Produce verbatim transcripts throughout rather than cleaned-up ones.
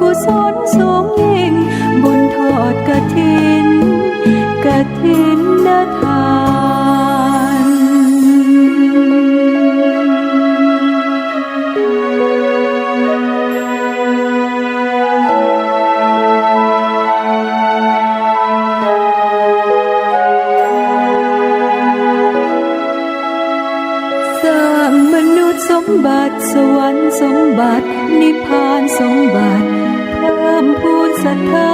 กุศลสูงยิ่ง บุญทอดกฐิน กฐินทาน สร้างมนุษย์สมบัติ สวรรค์สมบัติ นิพพานสมบัติ เพิ่มพูนศรัทธา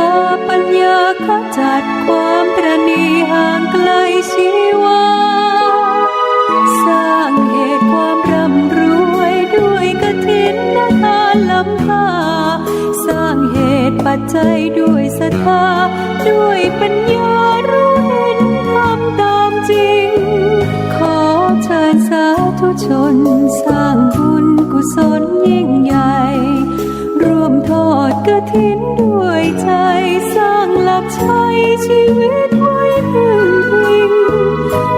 ปัญญาขจัดความตระหนี่ห่างไกลชีวา สร้างเหตุความร่ำรวยด้วยกฐินทานล้ำค่า สร้างเหตุปัจจัยด้วยศรัทธา ด้วยปัญญารู้เห็นธรรมตามจริง ขอเชิญสาธุชนสร้างบุญกุศลยิ่งใหญ่ ร่วมทอดกฐินด้วยใจ สร้างหลักชัยชีวิตไว้พึ่งพิง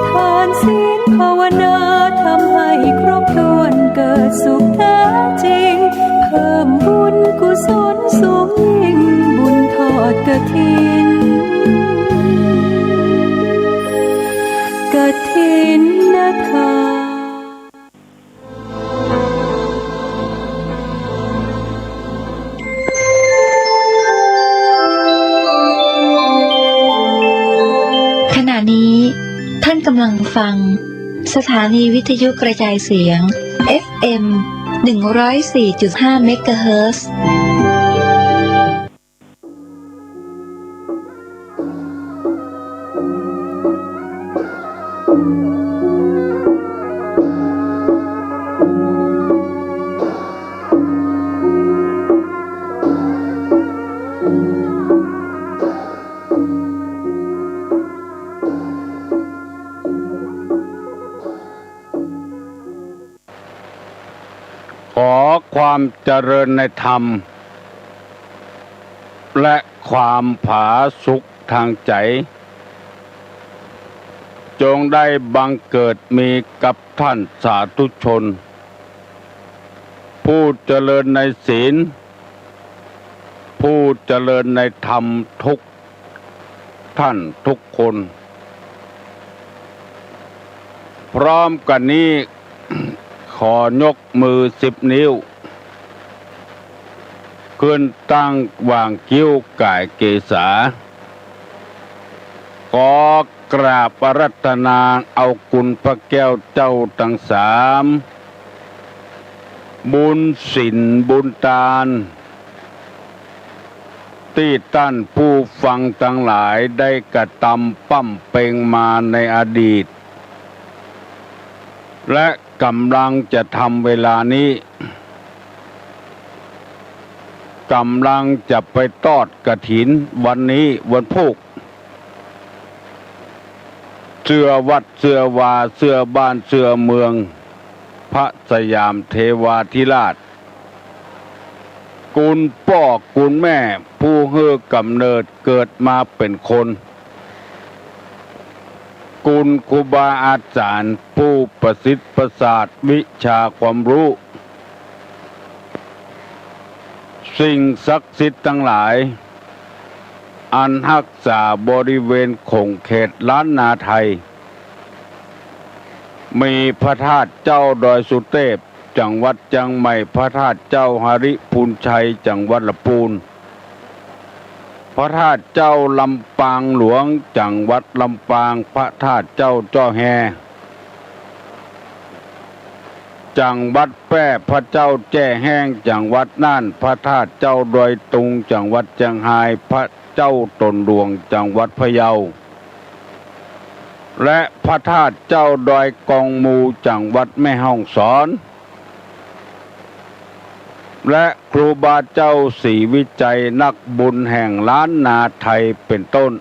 ทานศีลภาวนาทำให้ครบถ้วนเกิดสุขแท้จริง เพิ่มบุญกุศลสูงยิ่ง บุญทอดกฐิน กฐินทาน ขณะนี้ท่านกำลังฟังสถานีวิทยุกระจายเสียง เอฟเอ็ม หนึ่งร้อยสี่จุดห้า เมกะเฮิรตซ์ ขอความเจริญในธรรม และความผาสุกทางใจ๋ จงได้บังเกิดมีกับท่านสาธุชน ผู้เจริญในศีล ผู้เจริญในธรรมทุกท่านทุกคน พร้อมกั๋นนี้ ขอยกมือสิบนิ้ว ขึ้นตั้งหว่างคิ้วก๋ายเกศา ขอกราบอาราธนาเอาคุณพระแก้วเจ้าตังสาม บุญศีลบุญตาน ตี้ต้านผู้ฟังตังหลายได้กระตำป้ำเป็งมาในอดีต และก๋ำลังจะทำเวลานี้ ก๋ำลังจะไปทอดกฐินวันนี้วันพูก เสื้อวัดเสื้อวา เสื้อบ้านเสื้อเมือง พระสยามเทวาธิราช คุณป้อคุณแม่ผู้หื้อกำเนิดเกิดมาเป๋นคน คุณครูบาอาจ๋ารย์ผู้ประสิทธิ์ประสาทวิชาความฮู้ สิ่งศักดิ์สิทธิ์ตังหลาย อันฮักษาบริเวณขงเขตล้านนาไทย มีพระธาตุเจ้าดอยสุเตพ จังหวัดเจียงใหม่ พระธาตุเจ้าหริพูนชัย จังหวัดละปูน พระธาตุเจ้าลำปางหลวง จังหวัดลำปาง พระธาตุเจ้าเจ้าแฮ จังหวัดแพร่ พระเจ้าแจ้แฮ้ง จังหวัดน่าน พระธาตุเจ้าดอยตุง จังหวัดเจียงฮาย พระเจ้าตนหลวง จังหวัดพะเยา และพระธาตุเจ้าดอยกองมู จังหวัดแม่ฮ่องสอน และครูบาเจ้าศรีวิชัยนักบุญแห่งล้านนาไทยเป๋นต้น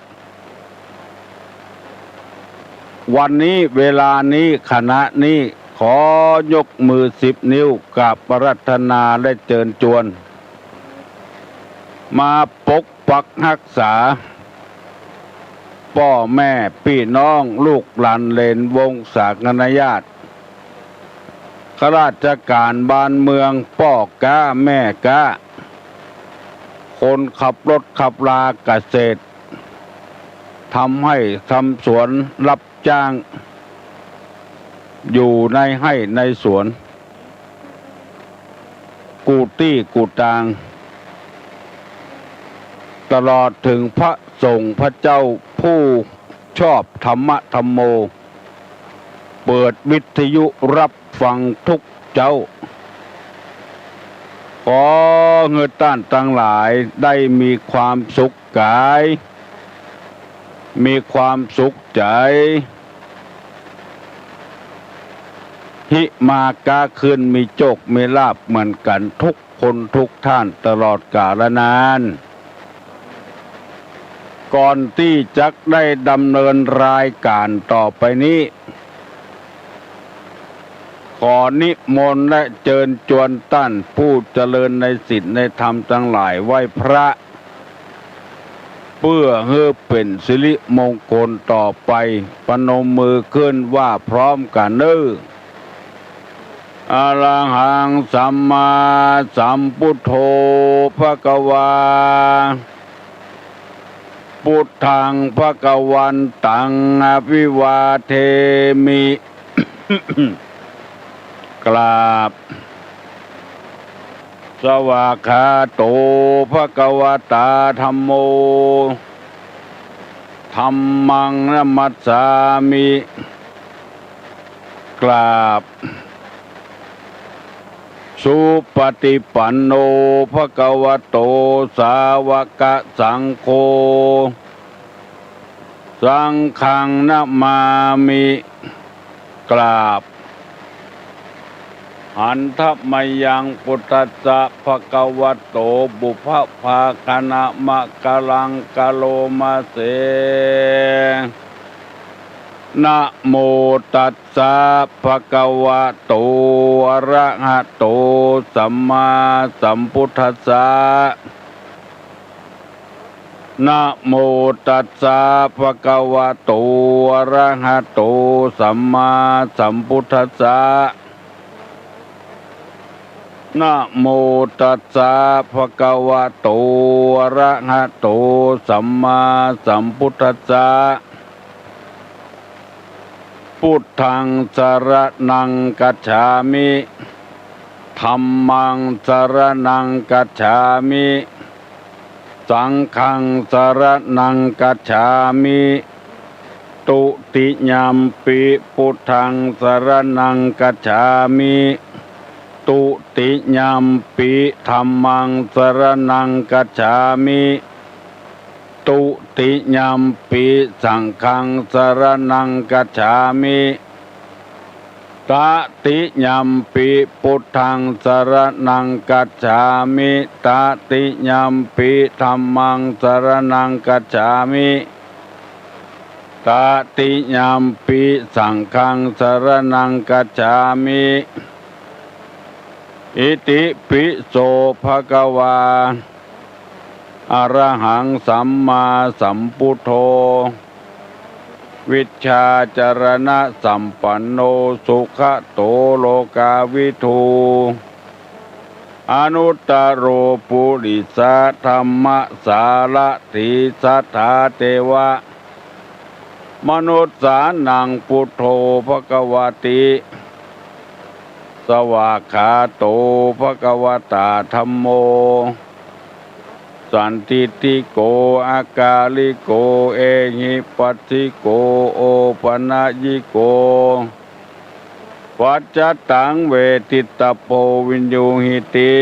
วันนี้เวลานี้ขณะนี้ ขอยกมือสิบนิ้วกราบอาราธนาและเจิญจวน มาปกปักฮักษา ป้อแม่ปี้น้องลูกหลานเหลนวงศาคณะญาติ ข้าราชก๋านบ้านเมือง ป้อก๊าแม่ก๊า คนขับรถขับราเกษตร ทำไฮ่ทำสวน รับจ้าง อยู่ในไฮ่ในสวน กู้ตี้กู้ตาง ตลอดเถิงพระสงฆ์พระเจ้าผู้ชอบธรรมะธัมโม เปิดวิทยุรับฟังทุกเจ๊า ขอหื้อต้านตังหลายได้มีความสุขกาย มีความสุขใจ๋ ฮิมาก๊าขึ้น มีโจคมีลาภเหมือนกั๋นทุกคนทุกท่านตลอดกาลนาน ก่อนตี้จักได้ดำเนินรายก๋านต่อไปนี้ ขอนิมนต์และเจิญจวนต้านผู้เจริญในศีลในธรรมตังหลายไหว้พระ เปื้อหื้อเป๋นสิริมงคลต่อไป ประนมมือขึ้นว่าพร้อมกั๋นเน่อ อะระหังสัมมาสัมพุทโธ ภะคะวา พุทธัง ภะคะวันตัง อะภิวาเทมิ กราบ สวากขาโต ภะคะวะตา ธัมโม ธัมมัง นะมัสสามิ กราบ สุปฏิปันโน ภะคะวะโต สาวกสังโฆ สังฆัง นะมามิ กราบ หันทะมะยัง พุทธัสสะ ภะคะวะโต ปุพพะภาคะนะมะกะลัง กะโรมะเส นะโมตัสสะ ภะคะวะโต อะระหะโต สัมมาสัมพุทธัสสะ นะโมตัสสะ ภะคะวะโต อะระหะโต สัมมาสัมพุทธัสสะ นะโมตัสสะ ภะคะวะโต อะระหะโต สัมมาสัมพุทธัสสะ พุทธัง สะระณัง คัจฉามิ ธัมมัง สะระณัง คัจฉามิ สังฆัง สะระณัง คัจฉามิ ตุติยัมปิ พุทธัง สะระณัง คัจฉามิ ตุติยัมปิ ธัมมัง สะระณัง คัจฉามิ ตุติยัมปิ สังฆัง สะระณัง คัจฉามิ ตะติยัมปิ พุทธัง สะระณัง คัจฉามิ ตะติยัมปิ ธัมมัง สะระณัง คัจฉามิ ตะติยัมปิ สังฆัง สะระณัง คัจฉามิ อิติปิโส ภะคะวา อะระหัง สัมมาสัมพุทโธ วิชชาจะรณะสัมปันโน สุขะโต โลกาวิทู อนุตตะโร ปุริสะธัมมะสารถี สัทธาเตวะ มนุสสานัง พุทโธ ภะคะวะติ สวากขาโต ภะคะวะตา ธัมโม สันทิฏฐิโก อะกาลิโก เอหิปัสสิโก โอปะนะยิโก ปัจจตัง เวทิตะโพ วิญญูหิติ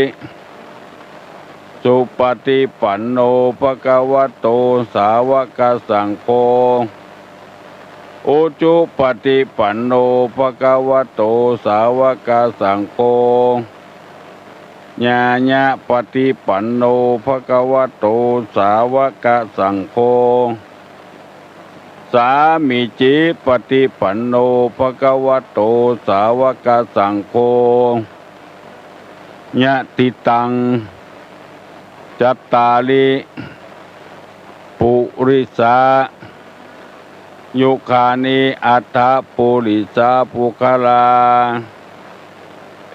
สุปฏิปันโน ภะคะวะโต สาวกสังโฆ อุจุปฏิปันโน ภะคะวะโต สาวกสังโฆ ญาญะปฏิปันโน ภะคะวะโต สาวกสังโฆ สามีจิปฏิปันโน ภะคะวะโต สาวกสังโฆ ยะติตัง จัตตาริ ปุริสา ยุคานิ อัตถะปุริสา ปุคคลา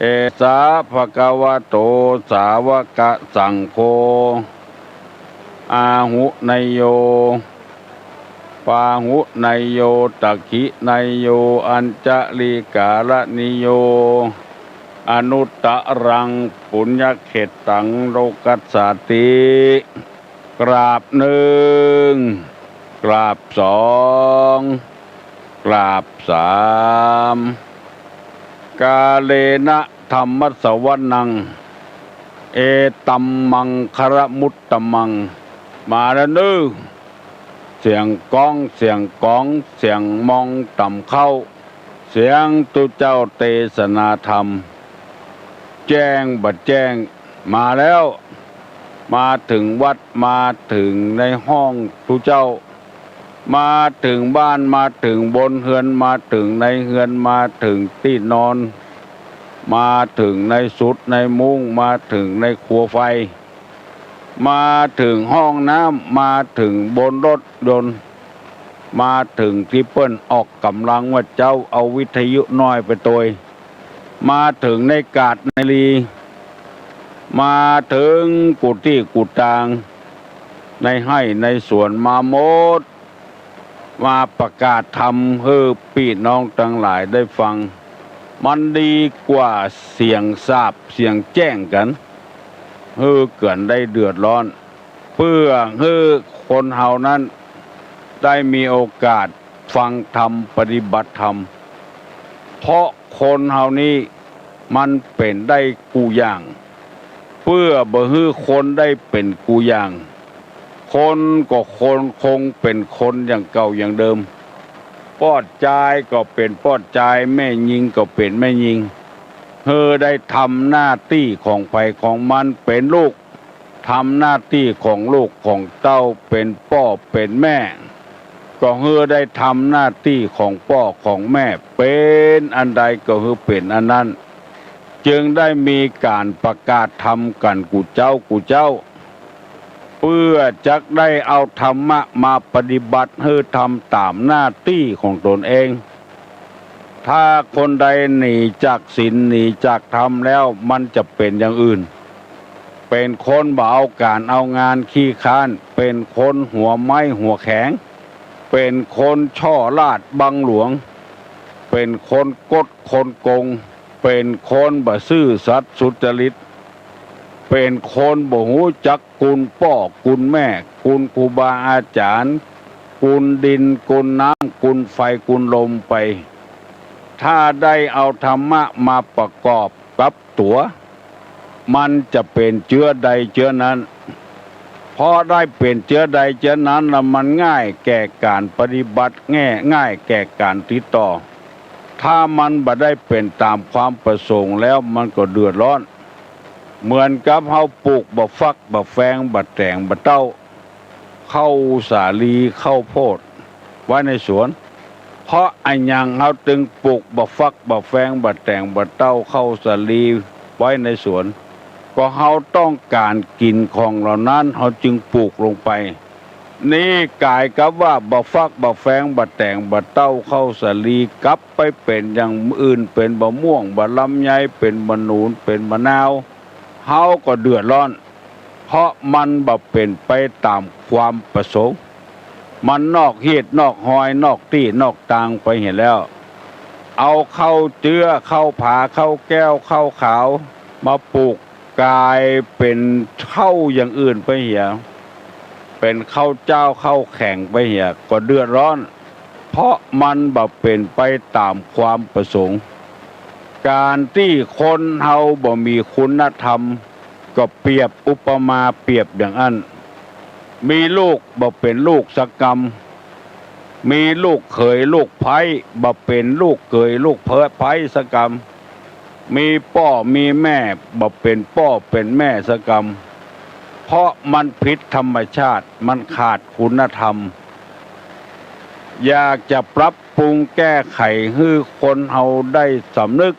เอสา ภะคะวะโต สาวกสังโฆ อาหุเนยโย ปาหุเนยโย ตักขิเนยโย อัญจลิกาละเนยโย อนุตตรังปุญญเขตตังโลกัสสาติ กราบหนึ่ง กราบสอง กราบสาม กาเลนะธัมมสวนัง เอตัมมังคละมุตตมัง มาแล้วเน้อ เสียงก้อง เสียงก๋อง เสียงมองต่ำเข้า เสียงตุ๊เจ้าเตสนาธรรม แจ้งบ่แจ้ง มาแล้ว มาเถิงวัด มาเถิงในห้องตุ๊เจ้า มาเถิงบ้าน มาเถิงบนเฮือน มาเถิงในเฮือน มาเถิงตี้นอน มาเถิงในสุดในมุ้ง มาเถิงในครัวไฟ มาเถิงห้องน้ำ มาเถิงบนรถยนต์ มาเถิงตี้เปิ้นออกก๋ำลังว่าเจ้า เอาวิทยุน้อยไปตวย มาเถิงในกาดในลี มาเถิงกู้ตี้กู้ตาง ในไฮ่ในสวน มาหมด มาประกาศธรรมหื้อปี้น้องตังหลายได้ฟัง มันดีกว่าเสียงสาปเสียงแจ้งกั๋น หื้อกั๋นได้เดือดร้อน เปื้อหื้อคนเฮานั้นได้มีโอกาสฟังธรรม ปฏิบัติธรรม เพราะคนเฮานี้มันเป๋นได้กู้อย่าง เปื้อบ่หื้อคนได้เป๋นกู้อย่าง คนก็คนคงเป๋นคนอย่างเก่าอย่างเดิม ป้อจายก็เป๋นป้อจาย แม่ญิงก็เป๋นแม่ญิง หื้อได้ทำหน้าตี้ของใผของมัน เป๋นลูก ทำหน้าตี้ของลูกของเต้า เป๋นป้อเป๋นแม่ ก็หื้อได้ทำหน้าตี้ของป้อของแม่ เป๋นอันใดก็หื้อเป๋นอันนั้น จึงได้มีก๋านประกาศธรรมกั๋นกู้เจ๊ากู้เจ๊า เปื้อจักได้เอาธรรมะมาปฏิบัติหื้อทำต๋ามหน้าตี้ของตนเอง ถ้าคนใดหนีจากศีลหนีจากธรรมแล้ว มันจะเป๋นอย่างอื่น เป๋นคนบ่เอาก๋านเอางาน ขี้คร้าน เป๋นคนหัวไม้หัวแข็ง เป๋นคนช่อราชบังหลวง เป๋นคนคดคนโกง เป๋นคนบ่ซื่อสัตย์สุจริต เป๋นคนบ่ฮู้จักคุณป้อคุณแม่ คุณครูบาอาจ๋ารย์ คุณดินคุณน้ำ คุณไฟคุณลมไป ถ้าได้เอาธรรมะมาประกอบกับตั๋ว มันจะเป๋นเจื้อใดเจื้อนั้น เพราะได้เป๋นเจื้อใดเจื้อนั้นแล้ว มันง่ายแก่ก๋านปฏิบัติ แง่ ง่ายแก่ก๋านติดต่อ ถ้ามันบ่ได้เป๋นต๋ามความประสงค์แล้ว มันก็เดือดร้อน เหมือนกับเฮาปลูกบ่าฟักบ่าแฟงบ่าแต๋งบ่าเต้า ข้าวสาลีข้าวโพดไว้ในสวน เพราะอะหยังเฮาจึงปลูกบ่าฟักบ่าแฟงบ่าแต๋งบ่าเต้าข้าวสาลีไว้ในสวน ก็เฮาต้องก๋านกิ๋นของเหล่านั้น เฮาจึงปลูกลงไป นี่ก๋ายกับว่าบ่าฟักบ่าแฟงบ่าแต๋งบ่าเต้าข้าวสาลีกลับไปเป๋นอย่างอื่น เป๋นบ่าม่วงบ่าลำไย เป๋นบ่าหนูน เป๋นบ่านาว เฮาก็เดือดร้อน เพราะมันบ่เป๋นไปต๋ามความประสงค์ มันนอกฮีตนอกฮอย นอกตี้นอกตางไปเหียแล้ว เอาข้าวเจื้อข้าวผาข้าวแก้วข้าวขาวมาปลูก ก๋ายเป๋นข้าวอย่างอื่นไปเหีย เป๋นข้าวเจ้าข้าวแข็งไปเหีย ก็เดือดร้อน เพราะมันบ่เป๋นไปต๋ามความประสงค์ ก๋านตี้คนเฮาบ่มีคุณธรรม ก็เปรียบอุปมาเปรียบอย่างอั้น มีลูกบ่เป๋นลูกสักกำ มีลูกเขยลูกใภ้บ่เป๋นลูกเขยลูกใภ้สักกำ มีป้อมีแม่บ่เป๋นป้อเป๋นแม่สักกำ เพราะมันผิดธรรมชาติ มันขาดคุณธรรม อยากจะปรับปรุงแก้ไขหื้อคนเฮาได้สำนึก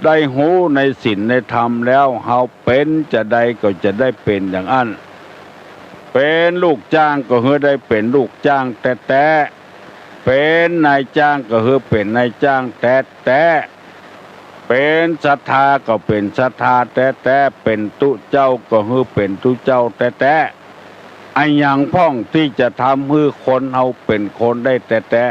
ได้ฮู้ในศีลในธรรมแล้ว เฮาเป๋นจาใดก็จะได้เป๋นอย่างอั้น เป๋นลูกจ้างก็หื้อได้เป๋นลูกจ้างแต๊ๆ เป๋นนายจ้างก็หื้อเป๋นนายจ้างแต๊ๆ เป๋นศรัทธาก็เป๋นศรัทธาแต๊ๆ เป๋นตุ๊เจ้าก็หื้อเป๋นตุ๊เจ้าแต๊ๆ อะหยังพ่องตี้จะทำหื้อคนเฮาเป๋นคนได้แต๊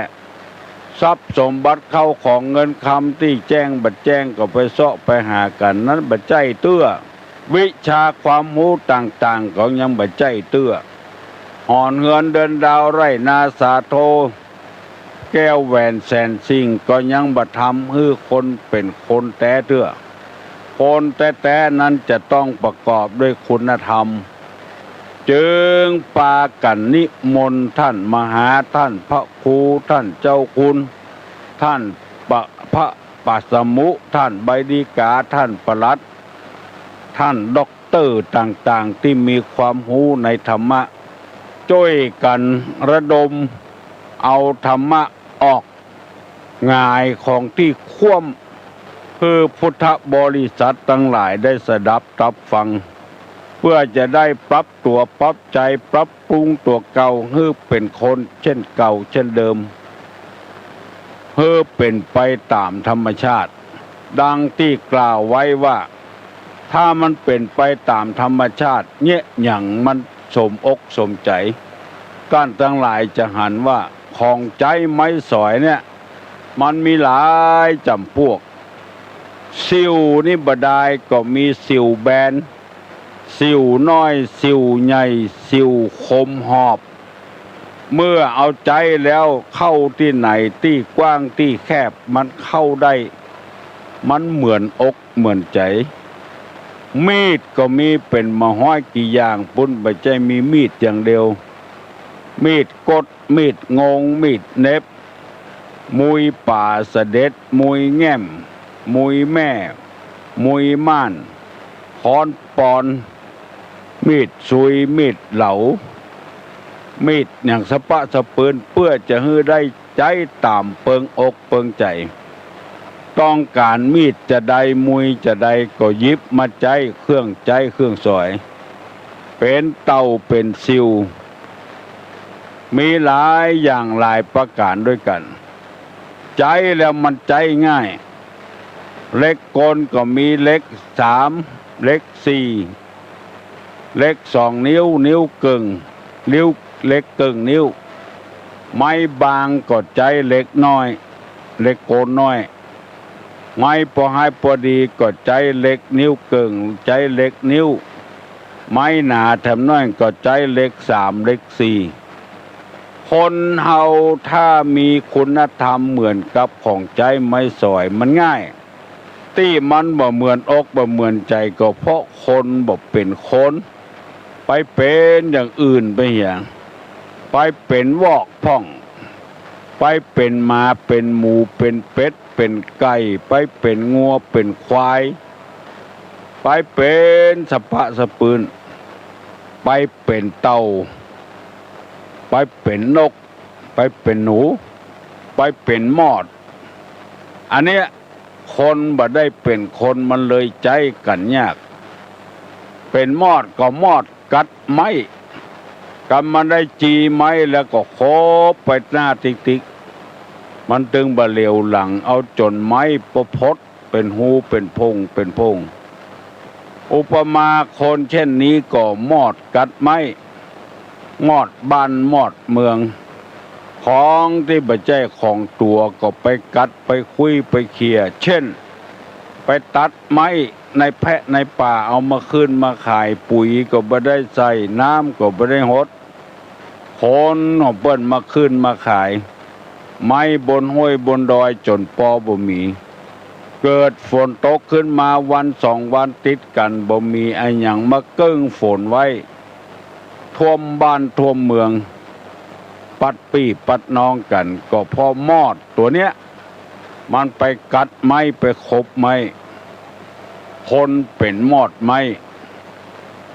ๆ ทรัพย์สมบัติเข้าของเงินคำตี้แจ้งบ่แจ้งก็ไปเซาะไปหากั๋นนั้นบ่ใจ้เตื้อ วิชาความฮู้ต่างๆ ก็ยังบ่ใจ้เตื้อ หอนเฮือนเดินดาวไร่นาสาโท แก้วแหวนแสนสิ่งก็ยังบ่ทำหื้อคนเป๋นคนแต๊เตื้อ คนแต๊ๆ นั้นจะต้องประกอบด้วยคุณธรรม จึงปากั๋นนิมนต์ท่านมหา ท่านพระครู ท่านเจ้าคุณ ท่านปะ พระปัสมุ ท่านใบดีกา ท่านปลัด ท่านด็อกเตอร์ต่างๆ ตี้มีความฮู้ในธรรมะ จ้วยกั๋นระดมเอาธรรมะออก หงายของตี้คว่ำ หื้อพุทธบริษัทตังหลายได้สดับตับฟัง เปื้อจะได้ปรับตั๋วปรับใจ๋ปรับปรุงตั๋วเก่าหื้อเป๋นคนเช่นเก่าเช่นเดิม หื้อเป๋นไปต๋ามธรรมชาติ ดังตี้กล่าวไว้ว่า ถ้ามันเป๋นไปต๋ามธรรมชาติ เยียะหยังมันสมอกสมใจ๋ ก้านตังหลายจะหันว่าของใจ๊ไม้สอยเนี่ย มันมีหลายจ๋ำปวก สิ่วนี่บ่ดายก็มีสิ่วแบน สิ่วน้อย สิ่วใหญ่ สิ่วคมหอบ เมื่อเอาใจ๊แล้วเข้าตี้ไหน ตี้กว้างตี้แคบมันเข้าได้ มันเหมือนอกเหมือนใจ๋ มีดก็มีเป๋นบ่าฮ้อยกี่อย่างปู้น บ่ใจ้มีมีดอย่างเดียว มีดกด มีดงง มีดเหน็บ มุยป๋าสะเด็ด มุยแง่ม มุยแม่ มุยม่าน ค้อนปอน มีดซุย มีดเหลา มีดหยังสะป๊ะสะปืน เปื้อจะหื้อได้ใจ๊ต๋ามเปิงอกเปิงใจ๋ ต้องก๋านมีดจะใด มุยจะใด ก็หยิบมาใจ๊ เครื่องใจ๊เครื่องสอย เป๋นเต่าเป๋นสิ่ว มีหลายอย่างหลายประก๋านด้วยกั๋น ใจ๊แล้วมันใจ๊ง่าย เหล็กกลก็มีเหล็กสาม เหล็กสี่ เหล็กสองนิ้ว นิ้วเกิ่ง นิ้ว เหล็กเกิ่งนิ้ว ไม้บางก็ใจ๊เหล็กน้อย เหล็กกลน้อย ไม้ปอฮ้ายปอดีก็ใจ๊เหล็กนิ้วเกิ่ง ใจ๊เหล็กนิ้ว ไม้หนาแถมน้อยก็ใจ๊เหล็กสาม เหล็กสี่ คนเฮาถ้ามีคุณธรรมเหมือนกับของใจ๊ไม้สอยมันง่าย ตี้มันบ่เหมือนอกบ่เหมือนใจ๋ ก็เพราะคนบ่เป๋นคน ไปเป๋นอย่างอื่นไปเหีย ไปเป๋นวอกพ่อง ไปเป๋นหมา เป๋นหมู เป๋นเป็ด เป๋นไก่ ไปเป๋นงัว เป๋นควาย ไปเป๋นสะป๊ะสะปืน ไปเป๋นเต่า ไปเป๋นนก ไปเป๋นหนู ไปเป๋นมอด อันเนี้ย คนบ่ได้เป๋นคนมันเลยใจ๊กั๋นยาก เป๋นมอดก็มอดกัดไม้ กำมันได้จีไม้แล้วก็โคบไปหน้าติ๊กๆ มันตึงบ่เหลียวหลัง เอาจ๋นไม้ปะพดเป๋นฮูเป๋นโพงเป๋นโพง อุปมาคนเช่นนี้ก็มอดกัดไม้ มอดบ้านมอดเมือง ของตี้บ่ใจ้ของตั๋วก็ไปกัดไปคุ้ยไปเขี่ย เช่น ไปตัดไม้ในแพะในป่าเอามาคืนมาขาย ปุ๋ยก็บ่ได้ใส่ น้ำก็บ่ได้หด ขนของเปิ้นมาคืนมาขาย ไม้บนห้วยบนดอยจ๋นปอบ่มี เกิดฝนตกขึ้นมาวันสองวันติดกั๋น บ่มีอะหยังมาเกิ่งฝนไว้ ท่วมบ้านท่วมเมือง ปัดปี้ปัดน้องกั๋น ก็เพราะมอดตั๋วเนี้ย มันไปกัดไม้ไปโคบไม้ คนเป๋นมอดไม้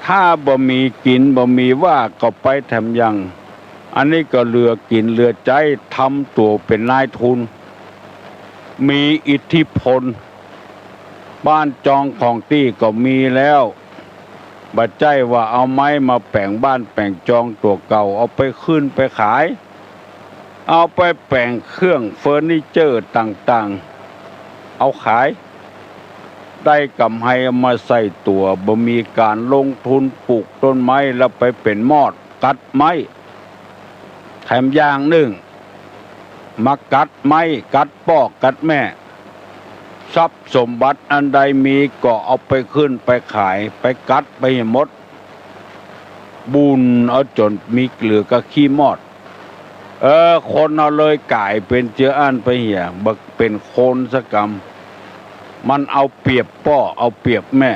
ถ้าบ่มีกิ๋นบ่มีว่าก็ไปแถมยัง อันนี้ก็เหลือกิ๋นเหลือใจ๊ ทำตั๋วเป๋นนายทุน มีอิทธิพล บ้านจองของตี้ก็มีแล้ว บ่ใจ้ว่าเอาไม้มาแป๋งบ้านแป๋งจองตั๋วเก่า เอาไปคืนไปขาย เอาไปแป๋งเครื่องเฟอร์นิเจอร์ต่างๆ เอาขาย ได้กำไรเอามาใส่ตั๋ว บ่มีก๋านลงทุนปลูกต้นไม้แล้วไปเป๋นมอด กัดไม้ แถมอย่างนึ่ง มากัดไม้ กัดป้อ กัดแม่ ทรัพย์สมบัติอันใดมีก็เอาไปขึ้นไปขาย ไปกัดไปหื้อหมด บุ่นเอาจ๋นมีเหลือก้าขี้มอด เออ คนเฮาเลยก๋ายเป๋นเจืออั้นไปเหีย บ่เป๋นคนสักกำ มันเอาเปรียบป้อ เอาเปรียบแม่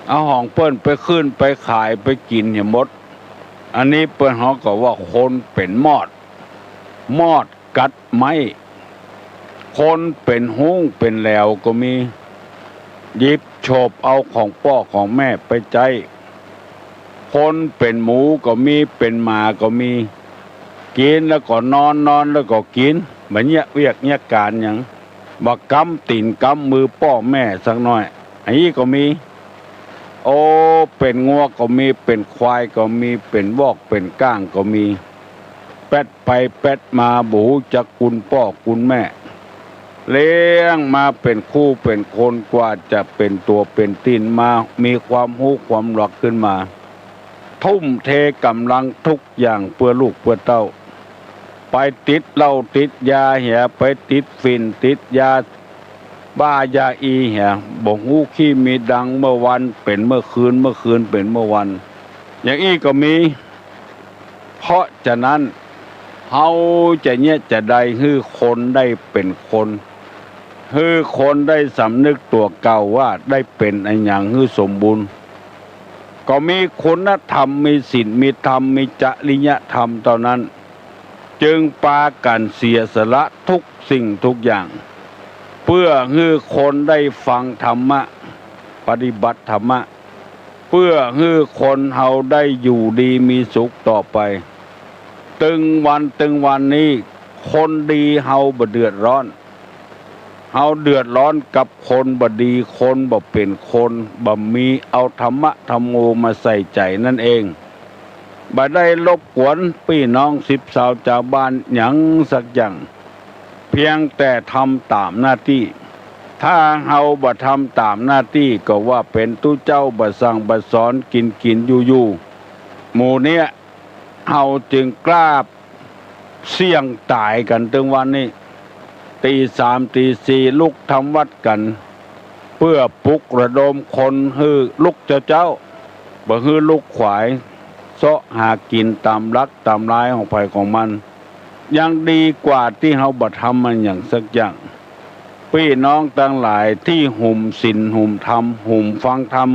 เอาของเปิ้นไปขึ้นไปขายไปกิ๋นหื้อหมด อันนี้เปิ้นฮ้องกั๋นว่าคนเป๋นมอด มอดกัดไม้ คนเป๋นฮุ้งเป๋นแหลวก็มี หยิบโฉบเอาของป้อของแม่ไปใจ๊ คนเป๋นหมูก็มี เป๋นหมาก็มี กิ๋นแล้วก็นอน นอนแล้วก็กิ๋น บ่เยียะเวียกเยียะก๋านหยัง บ่กำตี๋นกำมือป้อแม่สักหน้อย อันนี้ก็มี โอ้ เป๋นงัวก็มี เป๋นควายก็มี เป๋นวอกเป๋นก้างก็มี แป๊ดไปแป๊ดมา บ่ฮู้จักกุณป้อกุณแม่ เลี้ยงมาเป๋นคู่เป๋นคน กว่าจะเป๋นตั๋วเป๋นตี๋นมา มีความฮู้ความหลักขึ้นมา ทุ่มเทก๋ำลังทุกอย่างเปื้อลูกเปื้อเต้า ไปติดเหล้าติดยาเหีย ไปติดฝิ่นติดยาบ้ายาอีเหีย บ่ฮู้ขี้มีดัง เมื่อวันเป๋นเมื่อคืน เมื่อคืนเป๋นเมื่อวัน อย่างอี้ก็มี เพราะฉะนั้น เฮาจะเยียะจาใดหื้อคนได้เป๋นคน หื้อคนได้สำนึกตั๋วเก่าว่าได้เป๋นอะหยังหื้อสมบูรณ์ ก็มีคุณธรรม มีศีล มีธรรม มีจริยธรรมเต้านั้น จึงปากั๋นเสียสละทุกสิ่งทุกอย่าง เปื้อหื้อคนได้ฟังธรรมะ ปฏิบัติธรรมะ เปื้อหื้อคนเฮาได้อยู่ดีมีสุขต่อไป ตึงวันตึงวันนี้ คนดีเฮาบ่เดือดร้อน เฮาเดือดร้อนกับคนบ่ดี คนบ่เป๋นคน บ่มีเอาธรรมะธัมโมมาใส่ใจ๋นั่นเอง บ่ได้รบกวนปี้น้องสิบสาวจาวบ้านหยังสักอย่าง เพียงแต่ทำต๋ามหน้าตี้ ถ้าเฮาบ่ทำต๋ามหน้าตี้ ก็ว่าเป๋นตุ๊เจ้าบ่สั่งบ่สอน กิ๋นกิ๋นอยู่อยู่ หมู่เนี้ย เฮาจึงกล้าเสี่ยงต๋ายกั๋นตึงวันนี้ ตี๋สามตี๋สี่ลุกทำวัตรกั๋น เปื้อปลุกระดมคนหื้อลุกเจ๊าๆ บ่หื้อลุกขวาย เซาะหากิ๋นต๋ามหลักต๋ามลายของใผของมัน ยังดีกว่าตี้เฮาบ่ทำมันหยังสักอย่าง ปี้น้องตังหลายตี้หุมศีลหุมธรรม หุมฟังธรรม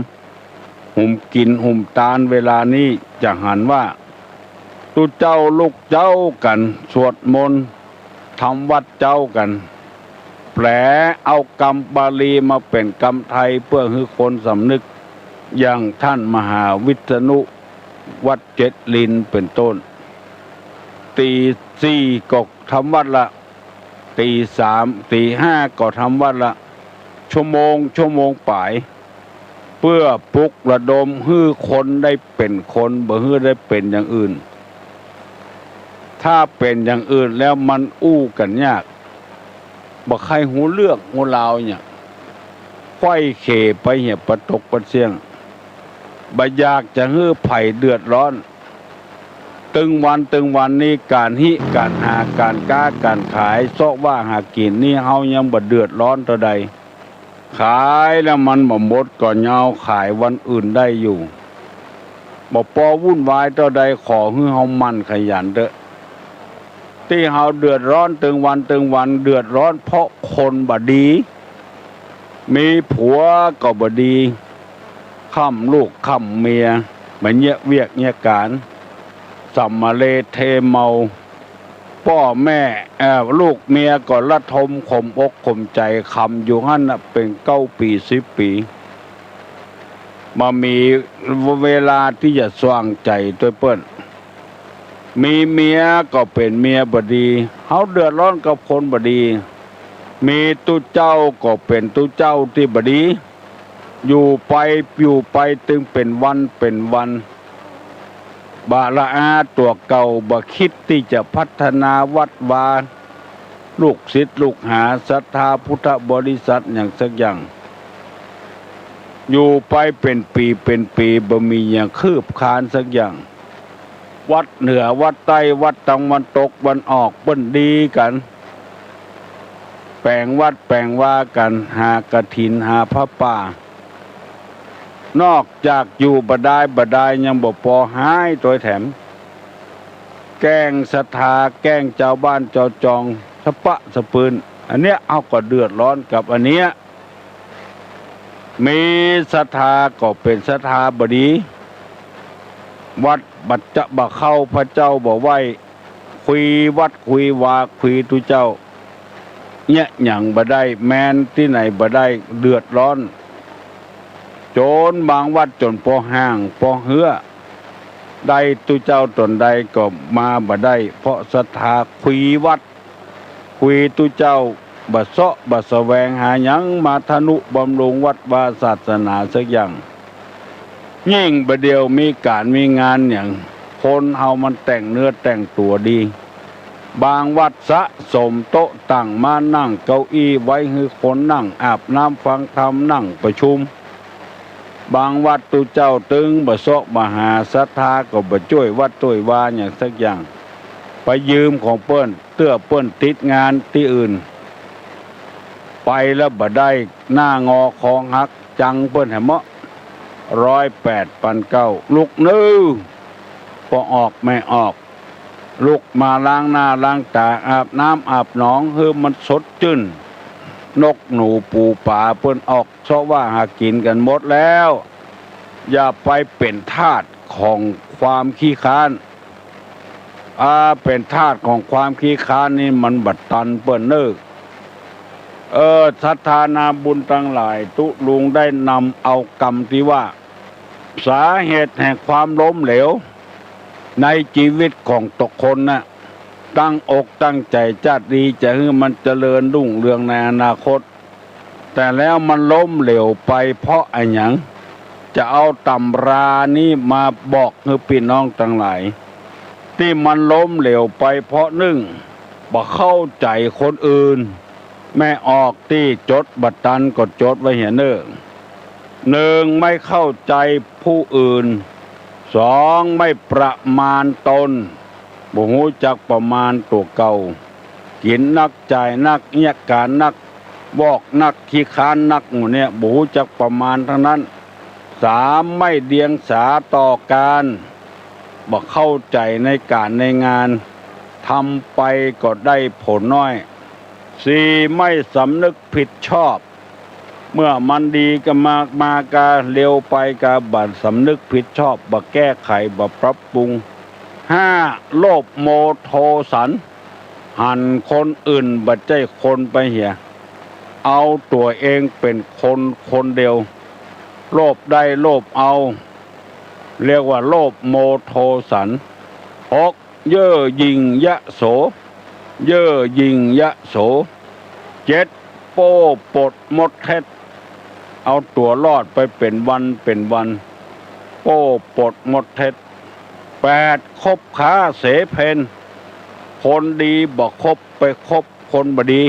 หุมกิ๋นหุมตานเวลานี้ จะหันว่า ตุ๊เจ้าลุกเจ๊ากั๋น สวดมนต์ ทำวัตรเจ๊ากั๋น แปลเอากำบาลีมาเป๋นกำไทย เปื้อหื้อคนสำนึก อย่างต้านมหาวิษณุ วัดเจ็ดลินเป๋นต้น ตี๋สี่ก็ทำวัตรละ ตี๋สาม ตี๋ห้าก็ทำวัตรละ ชั่วโมง ชั่วโมงป๋าย เปื้อปลุกระดมหื้อคนได้เป๋นคน บ่หื้อได้เป๋นอย่างอื่น ถ้าเป๋นอย่างอื่นแล้วมันอู้กั๋นยาก บ่ใค่ฮู้เรื่องฮู้ราวหยัง ไขว้เขไปเหียปะตกปะเสี้ยง บ่อยากจะหื้อใผเดือดร้อน ตึงวันตึงวันนี้ก๋านฮิก๋านหา ก๋านก๊าก๋านขาย เซาะว่าหากิ๋นนี้ เฮายังบ่เดือดร้อนเต้าใด ขายแล้วมันบ่หมดก็ยังเอาขายวันอื่นได้อยู่ บ่ปอวุ่นวายเต้าใด ขอหื้อเฮาหมั่นขยันเต๊อะ ตี้เฮาเดือดร้อนตึงวันตึงวัน เดือดร้อนเพราะคนบ่ดี มีผัวก็บ่ดี ค้ำลูกค้ำเมีย บ่เยียะเวียกเยียะก๋าน สำมะเลเทเมา ป้อแม่ เอ่อ ลูกเมียก็ระทมขมอกขมใจ๋ ขำอยู่หั้นน่ะ เป๋นเก้าปี๋สิบปี๋ บ่มีเวลาตี้จะสว่างใจ๋ตวยเปิ้น มีเมียก็เป๋นเมียบ่ดี เฮาเดือดร้อนกับคนบ่ดี มีตุ๊เจ้าก็เป๋นตุ๊เจ้าตี้บ่ดี อยู่ไป อยู่ไปตึงเป๋นวันเป๋นวัน บ่ละอาตั๋วเก่า บ่คิดตี้จะพัฒนาวัดวา ลูกศิษย์ลูกหา ศรัทธาพุทธบริษัทหยังสักอย่าง อยู่ไปเป๋นปี๋เป๋นปี๋ บ่มีหยังคืบคลานสักอย่าง วัดเหนือวัดใต้ วัดตะวันตกวันออก เปิ้นดีกั๋น แป๋งวัดแป๋งวากั๋น หากฐินหาผ้าป่า นอกจากอยู่บ่ดายบ่ดายยังบ่ปอ ฮ้ายตวยแถม แก้งศรัทธา แก้งจาวบ้านจาวจอง สะปะสะปืน อันเนี้ยเฮาก็เดือดร้อนกับอันเนี้ย มีศรัทธาก็เป๋นศรัทธาบ่ดี วัดบ่จะบ่เข้า พระเจ้าบ่ไหว้ คุยวัดคุยวา คุยตุ๊เจ้า เยียะหยังบ่ได้ แมนตี้ไหนบ่ได้ เดือดร้อน จ๋นบางวัดจ๋นปอห่างปอเฮื้อ ได้ตุ๊เจ้าต๋นใดก็มาบ่ได้ เพราะศรัทธาคุยวัด คุยตุ๊เจ้า บ่เซาะบ่แสวงหาหยังมาทะนุบำรุงวัดวาศาสนาสักอย่าง ยิ่งบ่าเดี่ยวมีก๋านมีงานหยัง คนเฮามันแต่งเนื้อแต่งตั๋วดี บางวัดสะสมโต๊ะตั้ง ม้านั่ง เก้าอี้ไว้หื้อคนนั่ง อาบน้ำฟังธรรม นั่งประชุม บางวัดตุ๊เจ้าตึงบ่เซาะบ่หา ศรัทธาก็บ่จ้วยวัดจ้วยวาหยังสักอย่าง ไปยืมของเปิ้น เตื้อเปิ้นติดงานตี้อื่น ไปแล้วบ่ได้ หน้างอคอหัก จังเปิ้นแหมเมาะ ร้อยแปดปันเก้า ลุกเน่อ ปอออกแม่ออก ลุกมาล้างหน้าล้างต๋า อาบน้ำอาบหนอง หื้อมันสดจื้น นกหนูปูป๋าเปิ้นออกเซาะว่าหากิ๋นกั๋นหมดแล้ว อย่าไปเป๋นทาสของความขี้คร้าน อา เป๋นทาสของความขี้คร้านนี่มันบ่ตันเปิ้นเน่อ เออ ศรัทธานาบุญตังหลาย ตุ๊ลุงได้นำเอากำตี้ว่า สาเหตุแห่งความล้มเหลว ในจีวิตของตกคนน่ะ ตั้งอกตั้งใจ๋จะดี จะหื้อมันเจริญรุ่งเรืองในอนาคต แต่แล้วมันล้มเหลวไปเพราะอะหยัง จะเอาตำรานี้มาบอกหื้อปี้น้องตังหลาย ตี้มันล้มเหลวไปเพราะนึ่ง บ่เข้าใจ๋คนอื่น แม่ออกตี้จดบ่ตันก็จดไว้เหียเน่อ นึ่ง ไม่เข้าใจ๋ผู้อื่น สอง ไม่ประมาณตน บ่ฮู้จักประมาณตั๋วเก่า กิ๋นนัก จ่ายนัก เยียะก๋านนัก วอกนัก ขี้คร้านนัก หมู่เนี่ย บ่ฮู้จักประมาณตังนั้น สาม ไม่เดียงสาต่อก๋าน บ่เข้าใจ๋ในก๋านในงาน ทำไปก็ได้ผลน้อย สี่ ไม่สำนึกผิดชอบ เมื่อมันดีก็มา มากา เลวไปกา บ่สำนึกผิดชอบ บ่แก้ไข บ่ปรับปรุง ห้า โลภโมโทสัน หันคนอื่นบ่ใจ้คนไปเหีย เอาตั๋วเองเป๋นคนคนเดียว โลภได้โลภเอา เรียกว่าโลภโมโทสัน หก เย่อหยิ่งยโส เย่อหยิ่งยโส เจ็ด โป้ปดมดเท็จ เอาตั๋วรอดไปเป๋นวันเป๋นวัน โป้ปดมดเท็จ แปด คบค้าเสเพณ คนดีบ่คบ ไปคบคนบ่ดี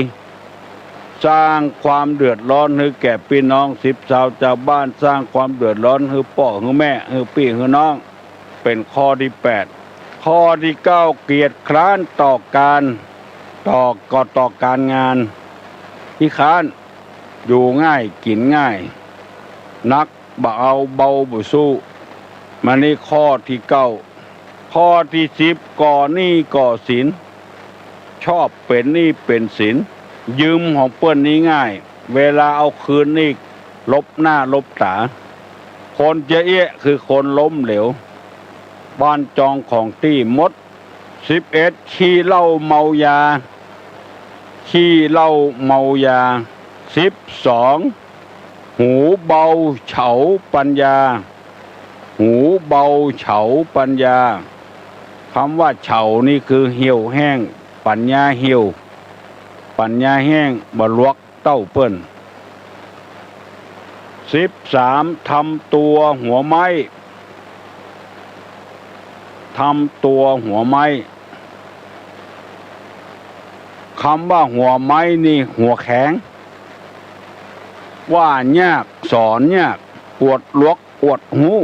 สร้างความเดือดร้อนหื้อแก่ปี้น้องสิบสาวจาวบ้าน สร้างความเดือดร้อนหื้อป้อหื้อแม่ หื้อปี้หื้อน้อง เป๋นข้อตี้แปด ข้อตี้เก้า เกียจคร้านต่อก๋าน ต่อ ก็ต่อก๋านงาน ขี้คร้าน อยู่ง่ายกิ๋นง่าย หนักบ่เอาเบาบ่สู้ มานี่ข้อตี้เก้า ข้อตี้สิบ ก่อหนี้ก่อสิน ชอบเป๋นหนี้เป๋นสิน ยืมของเปิ้นนี่ง่าย เวลาเอาคืนนี่ลบหน้าลบต๋า คนเจ๊ยะเอี้ยะคือคนล้มเหลว บ้านจองของตี้หมด สิบเอ็ด ขี้เหล้าเมายา ขี้เหล้าเมายา สิบสอง หูเบาเฉาปัญญา หูเบาเฉาปัญญา กำว่าเฉานี่คือเหี่ยวแห้ง ปัญญาเหี่ยว ปัญญาแห้ง บ่หลวกเต้าเปิ้น สิบสาม ทำตั๋วหัวไม้ ทำตั๋วหัวไม้ กำว่าหัวไม้นี่หัวแข็ง ว่ายากสอนยาก อวดหลวกอวดฮู้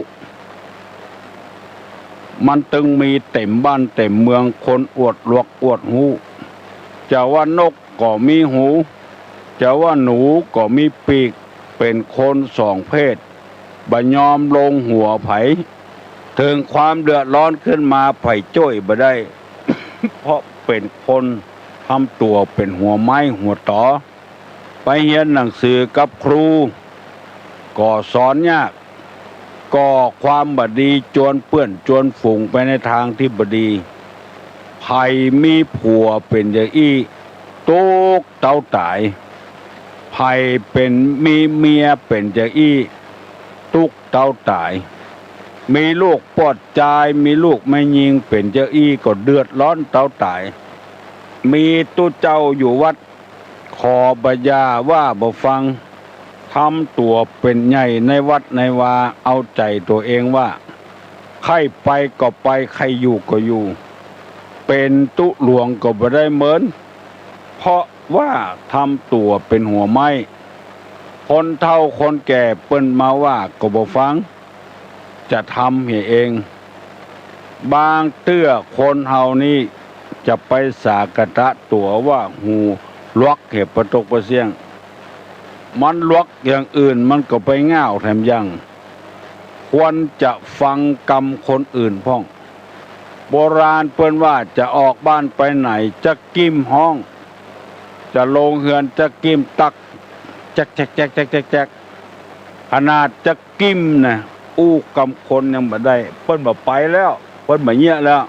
มันตึงมีเต๋มบ้านเต๋มเมือง คนอวดหลวกอวดฮู้ จะว่านกก็มีหู จะว่าหนูก็มีปีก เป๋นคนสองเพศ บ่ยอมลงหัวใผ เถิงความเดือดร้อนขึ้นมา ใผจ้วยบ่ได้ เพราะเป๋นคนทำตั๋วเป๋นหัวไม้หัวต๋อ ไปเฮียนหนังสือกับครู ก็สอนยาก ก่อความบ่ดี จวนเปื้อนจวนฝูงไปในตางตี้บ่ดี ใผมีผัวเป๋นจะอี้ ตุ๊กเต๊าต๋าย ใผเป๋น มีเมียเป๋นจะอี้ ตุ๊กเต๊าต๋าย มีลูกป้อจาย มีลูกแม่ญิงเป๋นจะอี้ ก็เดือดร้อนเต๊าต๋าย มีตุ๊เจ้าอยู่วัด ขอบ่หย่าว่าบ่ฟัง ทำตั๋วเป๋นใหญ่ในวัดในวา เอาใจ๋ตั๋วเองว่า ใค่ไปก็ไป ใค่อยู่ก็อยู่ เป๋นตุ๊หลวงก็บ่ได้เหมิน เพราะว่าทำตั๋วเป๋นหัวไม้ คนเฒ่าคนแก่เปิ้นมาว่าก็บ่ฟัง จะทำเหียเอง บางเตื้อคนเฮานี้จะไปสาขะตะตั๋วว่าหูหลวกเหียปะตกปะเสี้ยง มันหลวกอย่างอื่นมันก็ไปง่าวแถมยัง ควรจะฟังกำคนอื่นพ่อง โบราณเปิ้นว่าจะออกบ้านไปไหนจะกริ้มฮ้อง จะลงเฮือนจะกริ้มตั๊ก แจ๊กแจ๊กแจ๊กแจ๊กแจ๊กแจ๊ก ขนาดจะกริ้มนะ อู้กำคนยังบ่ได้ เปิ้นบ่ไปแล้ว เปิ้นบ่เยียะแล้ว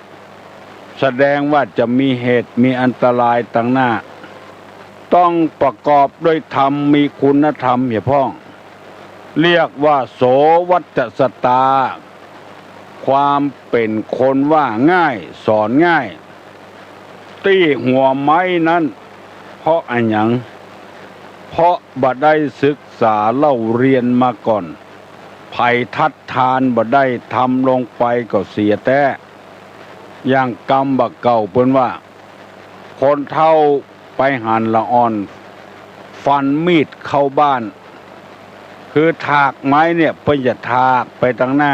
แสดงว่าจะมีเหตุมีอันตรายตังหน้า ต้องประกอบด้วยธรรม มีคุณธรรมเหียพ่อง เรียกว่าโสวัจจสตา ความเป๋นคนว่าง่าย สอนง่าย ตี้หัวไม้นั้น เพราะอะหยัง เพราะบ่ได้ศึกษาเล่าเรียนมาก่อน ใผทัดทานบ่ได้ ทำลงไปก็เสียแต๊ อย่างกำบ่าเก่าเปิ้นว่า คนเฒ่าไปหันละอ่อน ฟันมีดเข้าบ้าน คือถากไม้เนี่ย เปิ้นจะถากไปตังหน้า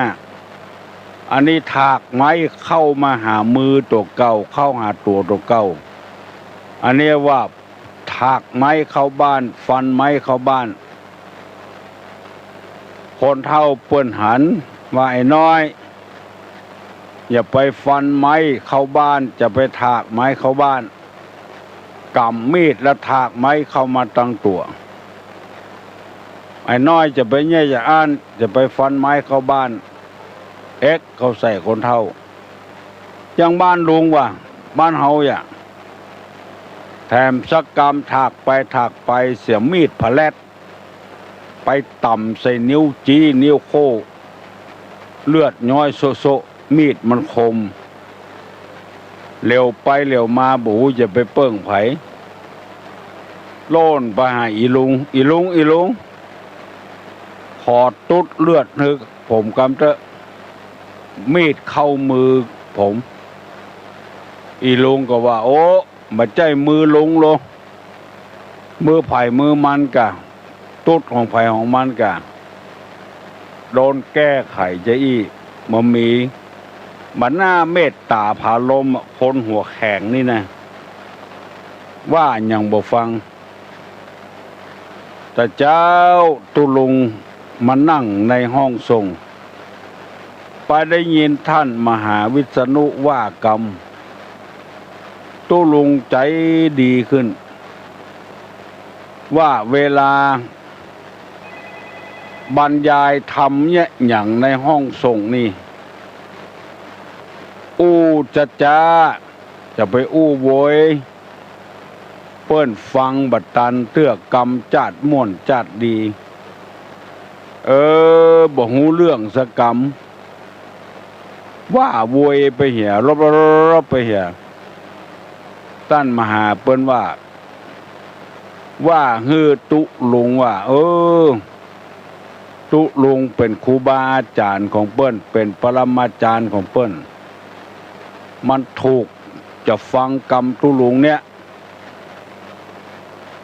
อันนี้ถากไม้เข้ามาหามือตั๋วเก่า เข้าหาตั๋วตั๋วเก่า อันนี้ว่าถากไม้เข้าบ้าน ฟันไม้เข้าบ้าน คนเฒ่าเปิ้นหันว่า ไอ้น้อย อย่าไปฟันไม้เข้าบ้าน จะไปถากไม้เข้าบ้าน ก๋ำมีดแล้วถากไม้เข้ามาตังตั๋ว ไอ้น้อยจะไปเยียะจะอั้น จะไปฟันไม้เข้าบ้าน เอ็กเข้าใส่คนเฒ่า อย่างบ้านลุงว่า บ้านเฮาอย่า แถมสักกำ ถากไปถากไปเสียมีดผะแลด ไปต่ำใส่นิ้วจี้นิ้วโค้ เลือดย้อยโซะๆ มีดมันคม เหลียวไปเหลียวมาบ่ฮู้จะไปเปิ้งใผ โล่นไปหาอี่ลุง อี่ลุง อี่ลุง ขอตุ๊ดเลือดหื้อผมกำเต๊อะ มีดเข้ามือผม อี่ลุงก็ว่า โอ้ บ่ใจ้มือลุงโล มือใผมือมันก่ะ ตุ๊ดของใผของมันก่ะ โดนแก้ไขจะอี้ บ่มี บ่น่าเมตต๋าผาลมอะ คนหัวแข็งนี่นะ ว่าหยังบ่ฟัง แต่เจ๊าตุ๊ลุงมานั่งในห้องสงฆ์ ไปได้ยินต้านมหาวิษณุว่ากำ ตุ๊ลุงใจ๋ดีขึ้น ว่าเวลาบรรยายธรรมเยียะหยังในห้องสงฆ์นี่ อู้จ๊าๆ จะไปอู้โวย เปิ้นฟังบ่ตันเตื้อ กำจาดม่วนจาดดี เออ บ่ฮู้เรื่องสักกำ ว่าโวยไปเหีย ลบๆๆๆ ไปเหีย ต้านมหาเปิ้นว่า ว่าหื้อตุ๊ลุงว่า เออ ตุ๊ลุงเป๋นครูบาอาจ๋ารย์ของเปิ้น เป๋นปรมาจ๋ารย์ของเปิ้น มันถูกจะฟังกำตุ๊ลุงเนี่ย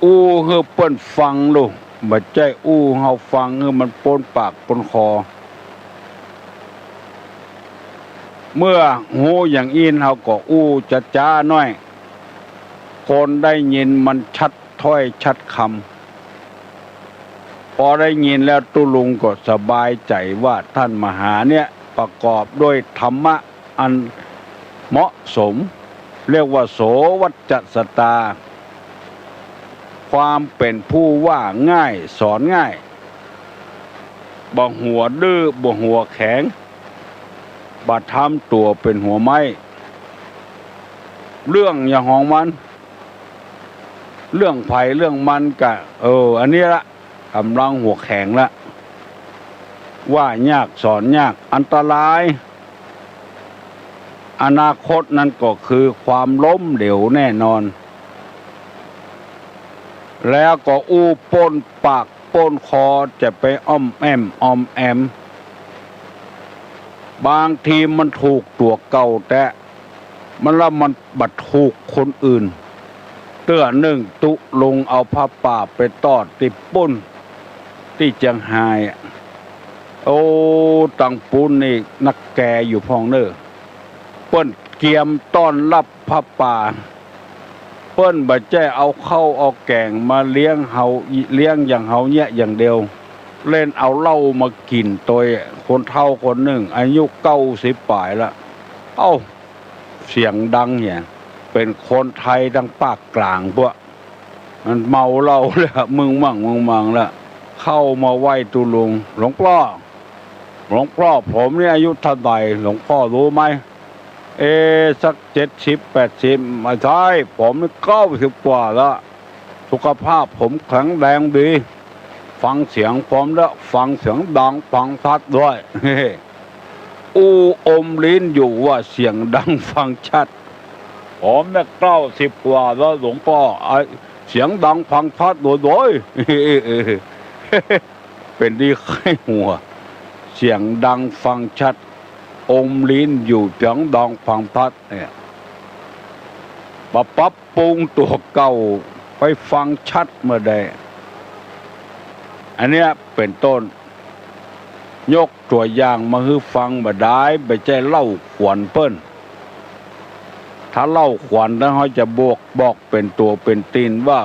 อู้หื้อเปิ้นฟังลูก บ่ใจ้อู้เฮาฟังหื้อมันป๊นปากป๊นคอ เมื่อฮู้อย่างอี้เฮาก็อู้จ๊าๆ หน้อย คนได้ยินมันชัดถ้อยชัดคำ ปอได้ยินแล้วตุ๊ลุงก็สบายใจ๋ว่าต้านมหาเนี่ยประกอบด้วยธรรมะอันเหมาะสม เรียกว่าโสวัจจสตา ความเป๋นผู้ว่าง่ายสอนง่าย บ่หัวดื้อบ่หัวแข็ง บ่ทำตั๋วเป๋นหัวไม้ เรื่องอย่างของมัน เรื่องใผเรื่องมันกะ เออ อันนี้ละ ก่ำลังหัวแข็งละ ว่ายากสอนยาก อันตราย อนาคตนั้นก็คือความล้มเหลวแน่นอน แล้วก็อู้ป้นปากป้นคอ จะไปอ้อมแอ้มอ้อมแอม บางทีมันถูกตั๋วเก่าแต๊ มันละมันบ่ถูกคนอื่น เตื้อนึ่งตุ๊ลุงเอาผ้าป่าไปตอดตี้ปู๊น ตี้เจียงฮายอะ โอ้ ตังปู๊นนี่นักแกอยู่พ่องเน่อ เปิ้นเกียมต้อนฮับผ้าป่า เปิ้นบ่ใจ้เอาข้าวเอาแก๋งมาเลี้ยงเฮา เลี้ยงอย่างเฮาเนี่ยอย่างเดียว เล่นเอาเหล้ามากิ๋นตวย คนเฒ่าคนนึ่ง อายุเก้าสิบป๋ายละ เอ้า เสียงดังเนี่ย เป๋นคนไทยตางปากก๋างพวก มันเมาเหล้าแล้ว มึงมั่งมึงมังแล้ว เข้ามาไหว้ตุ๊ลุง หลวงป้อ หลวงป้อ ผมเนี่ยอายุเท่าไหร่ หลวงป้อรู้ไหม เอ สักเจ็ดสิบแปดสิบ ไม่ใช่ ผมนี่เก้าสิบกว่าแล้ว สุขภาพผมแข็งแรงดี ฟังเสียงผมแล้ว ฟังเสียงดังฟังชัดด้วย อู้อมลิ้นอยู่ว่าเสียงดังฟังชัด ผมเนี่ยเก้าสิบกว่าแล้วหลวงป้อ ไอ้เสียงดังฟังชัดโดยโดย เป๋นดีไข้หัว เสียงดังฟังชัด อมลิ้นอยู่เสียงดังฟังชัดเนี่ย บ่ปรับปรุงตั๋วเก่า ไปฟังชัดเมื่อใด อันเนี้ยเป๋นต้น ยกตั๋วอย่างมาหื้อฟังบ่ดาย บ่ใจ้เล่าขวัญเปิ้น ถ้าเล่าขวัญแล้วเฮาจะบอก บอกเป๋นตั๋วเป๋นตี๋นว่า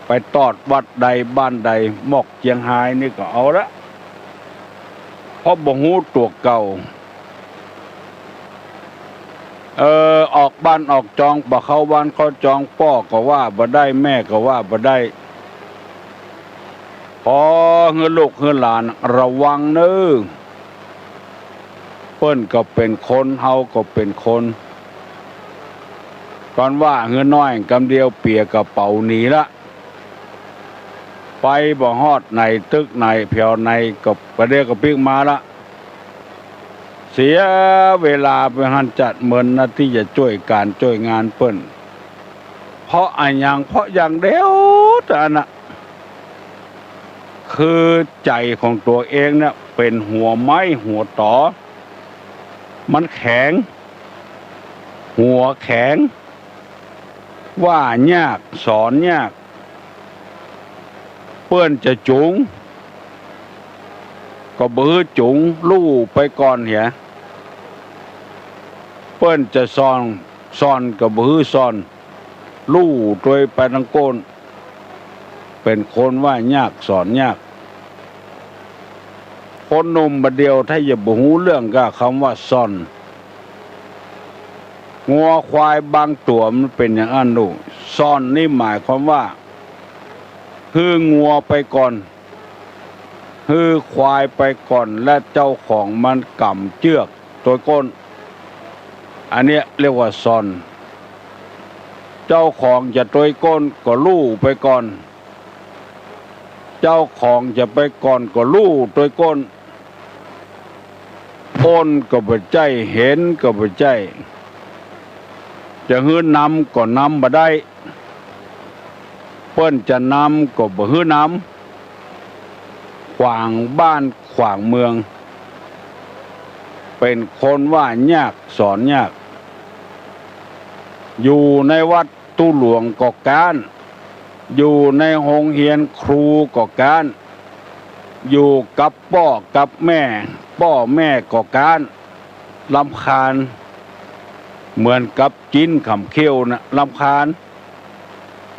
ไปตอดวัดใดบ้านใด หมอกเจียงฮายนี่ก็เอาละ เพราะบ่ฮู้ตั๋วเก่า เออ ออกบ้านออกจอง บ่เข้าบ้านเข้าจอง ป้อก็ว่าบ่ได้ แม่ก็ว่าบ่ได้ ขอหื้อลูกหื้อหลานระวังเน่อ เปิ้นก็เป๋นคน เฮาก็เป๋นคน ก่อนว่าหื้อน้อย กำเดียวเปียกระเป๋าหนีละ ไปบ่ฮอดไหน ตึกไหน แผวไหน ก็บ่าเดี่ยวก็ปิ๊กมาละ เสียเวลาไปหั้นจัดเมินนะ ตี้จะจ้วยก๋านจ้วยงานเปิ้น เพราะอะหยัง เพราะอย่างเดียวเต้านั้นน่ะ คือใจ๋ของตั๋วเองเนี่ยเป๋นหัวไม้หัวต๋อ มันแข็ง หัวแข็ง ว่ายากสอนยาก เปิ้นจะจุ๋ง ก็บ่หื้อจุ๋ง ลู่ไปก่อนเหีย เปิ้นจะซ่อน ซ่อนก็บ่หื้อซ่อน ลู่ตวยไปตังโก้น เป๋นคนว่ายากสอนยาก คนหนุ่มบ่าเดี่ยวถ้าจะบ่ฮู้เรื่องกับกำว่าซ่อน งัวควายบางตั๋วมันเป๋นอย่างอั้นลูก ซ่อนนี่หมายความว่า หื้องัวไปก่อน หื้อควายไปก่อน และเจ้าของมันก๋ำเจื้อกตวยโก้น อันเนี้ยเรียกว่าซ่อน เจ้าของจะตวยโก้นก็ลู่ไปก่อน เจ้าของจะไปก่อนก็ลู่ตวยโก้น โก้นก็บ่ใจ้ เห็นก็บ่ใจ้ จะหื้อนำก็นำบ่ได้ เปิ้นจะนำก็บ่หื้อนำ ขวางบ้านขวางเมือง เป๋นคนว่ายากสอนยาก อยู่ในวัดตุ๊หลวงก็ก๊าน อยู่ในโฮงเฮียนครูก็ก๊าน อยู่กับป้อกับแม่ ป้อแม่ก็ก๊าน รำคาญ เหมือนกับจิ๊นขำเขี้ยวนะ รำคาญ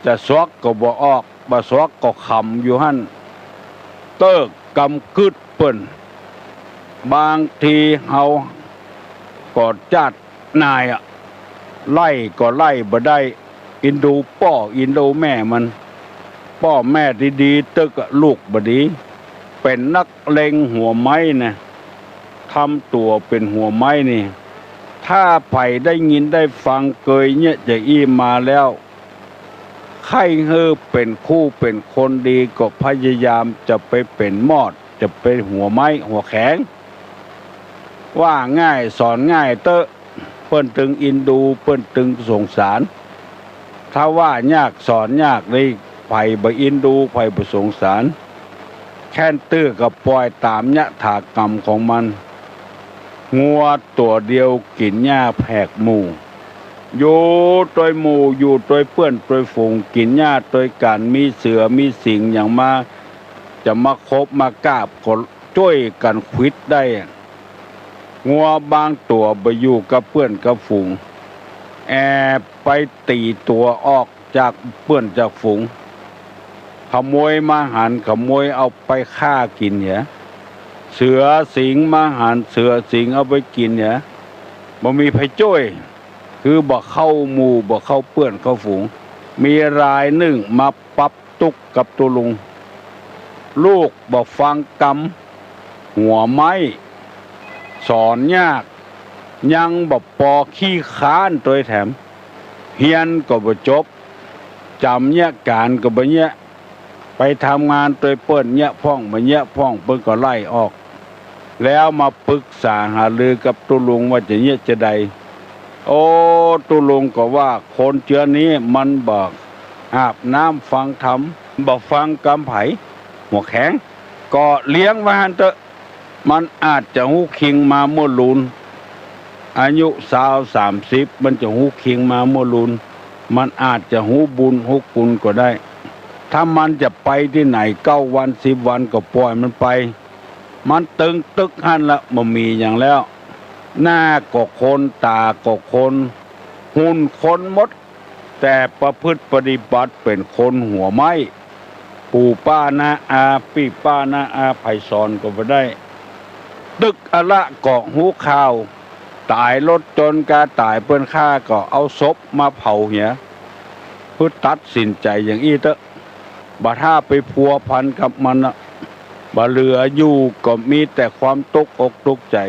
จะสวกก็บ่ออก บ่สวกก็ขำอยู่หั้น เติ๊กกำกึ๊ดเปิ้น บางทีเฮาก็จ๊าดนายอะ ไล่ก็ไล่บ่ได้ อินดูป้ออินดูแม่มัน ป้อแม่ดีๆ ตึกอะลูกบ่ดี เป๋นนักเลงหัวไม้นะ ทำตั๋วเป๋นหัวไม้นี่ ถ้าใผได้ยินได้ฟังเกยเยียะจาอี้มาแล้ว ใค่หื้อเป๋นคู่เป๋นคนดีก็พยายามจะไปเป๋นมอด จะไปหัวไม้หัวแข็ง ว่าง่ายสอนง่ายเต๊อะ เปิ้นตึงอินดู เปิ้นตึงสงสาร ถ้าว่ายากสอนยากนี่ ใผบ่อินดู ใผบ่สงสาร แค่นตื้อก็ปล่อยต๋ามยถากรรมของมัน งัวตั๋วเดียวกิ๋นหญ้าแผกหมู่ อยู่ตวยหมู่ อยู่ตวยเปื้อนตวยฝูง กิ๋นหญ้าตวยกั๋น มีเสือมีสิงห์หยังมา จะมาคบมากาบก็จ้วยกั๋นขวิดได้ งัวบางตั๋วบ่อยู่กับเปื้อนกับฝูง แอบไปตี๋ตั๋วออกจากเปื้อนจากฝูง ขโมยมาหัน ขโมยเอาไปฆ่ากิ๋นเหีย เสือสิงห์มาหัน เสือสิงห์เอาไปกิ๋นเหีย บ่มีใผจ้วย คือบ่เข้าหมู่ บ่เข้าเปื้อนเข้าฝูง มีรายนึ่งมาปรับตุ๊กข์กับตุ๊ลุง ลูกบ่ฟังกำ หัวไม้ สอนยาก ยังบ่ปอขี้คร้านตวยแถม เฮียนก็บ่จบ จ๋ำเยียะก๋านก็บ่เยียะ ไปทำงานตวยเปิ้นเยียะพ่องบ่เยียะพ่อง เปิ้นก็ไล่ออก แล้วมาปรึกษาหารือกับตุ๊ลุงว่าจะเยียะจาใด โอ้ ตุ๊ลุงก็ว่าคนเจื้อนี้มันบ่อาบน้ำฟังธรรม บ่ฟังกำใผ หัวแข็ง ก็เลี้ยงไว้หั้นเต๊อะ มันอาจจะฮู้คิงมาเมื่อลูน อายุซาวสามสิบ มันจะฮู้คิงมาเมื่อลูน มันอาจจะฮู้บุญฮู้คุณก็ได้ ถ้ามันจะไปตี้ไหนเก้าวันสิบวันก็ปล่อยมันไป มันตึงตึกหั้นละ บ่มีหยังแล้ว หน้าก็คน ต๋าก็คน หุ่นคนหมด แต่ประพฤติปฏิบัติเป๋นคนหัวไม้ ปู่ป้าน้าอา ปี้ป้าน้าอา ใผสอนก็บ่ได้ ตึกอะละก็ฮู้ข่าว ต๋ายรถจนกาต๋ายเปิ้นฆ่าก็เอาศพมาเผาเหีย เพื่อตัดสินใจ๋อย่างอี้เต๊อะ บ่ถ้าไปพัวพันกับมันอะ บ่เหลืออยู่ก็มีแต่ความตุ๊กอกตุ๊กใจ๋